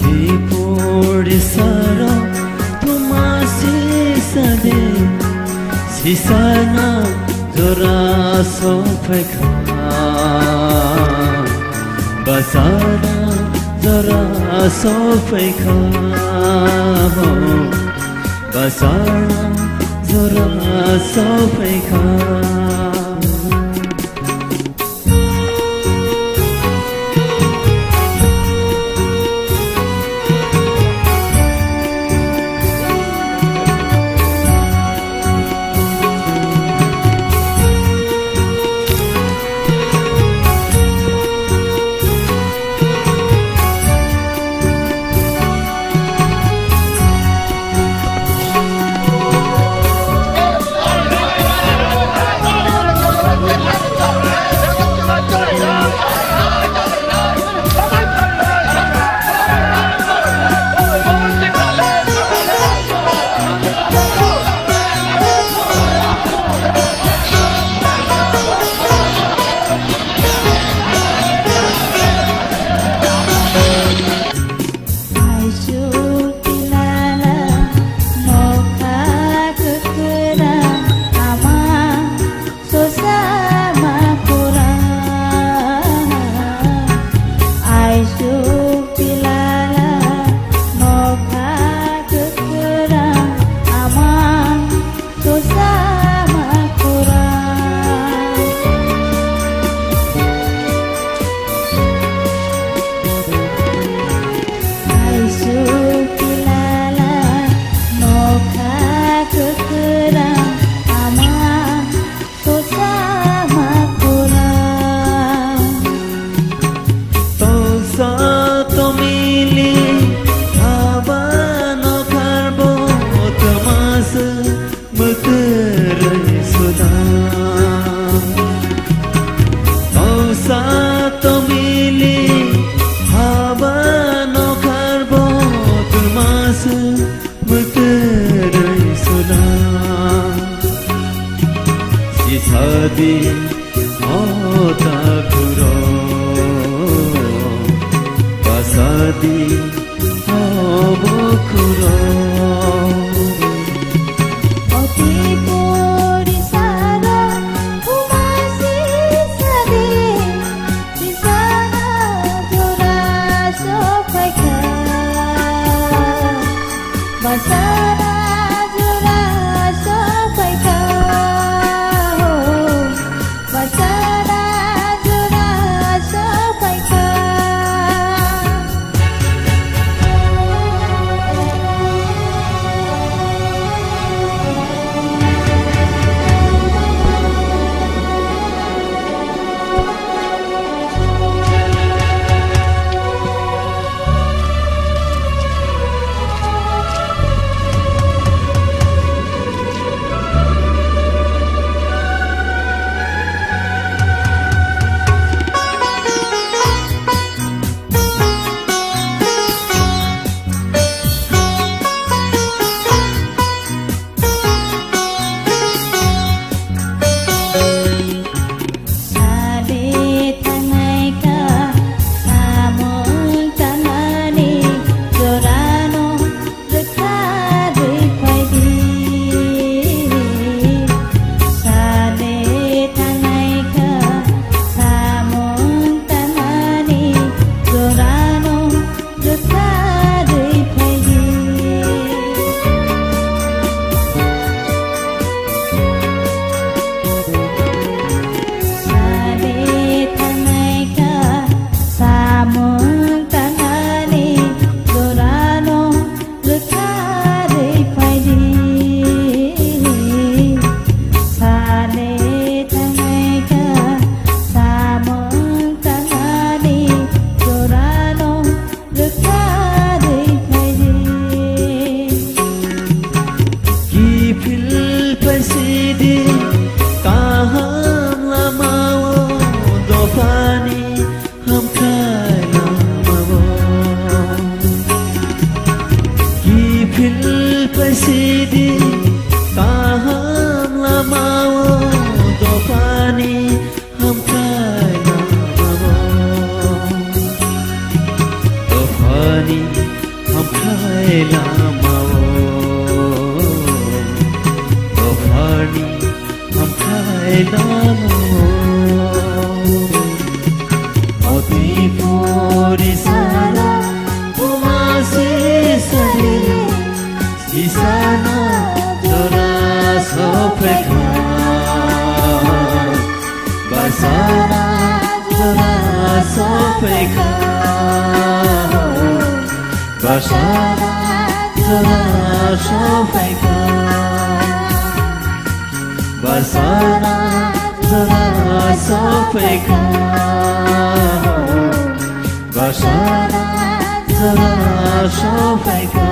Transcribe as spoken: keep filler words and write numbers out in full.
Puri saro tuma sisa de, sisana jora sophaikha. Basana jora sophaikha. Basana jora sophaikha. Aisuk tilala nokha kwkhwrang ama sosa ma kwrwng. Aisuk tilala nokha kwkhwrang ama Sosa ma kwrwng. Aisuk tilala nokha kwkhwrang ama sosa ma kwrwng. Tongsa tomili haba nokharbo twmasa. Mwtwrwi sudam. Tongsa tomili haba nokharbo twmasa mwtwrwi sudam. Sisadi o takhurok basadi Obo khurok. Oti pori saro humasi sade, bisana jora sophaikha. Basana jora sophaikha. Basana jora sophaikha. Basana jora sophaikha. Basana jora sophaikha. Basana jora sophaikha.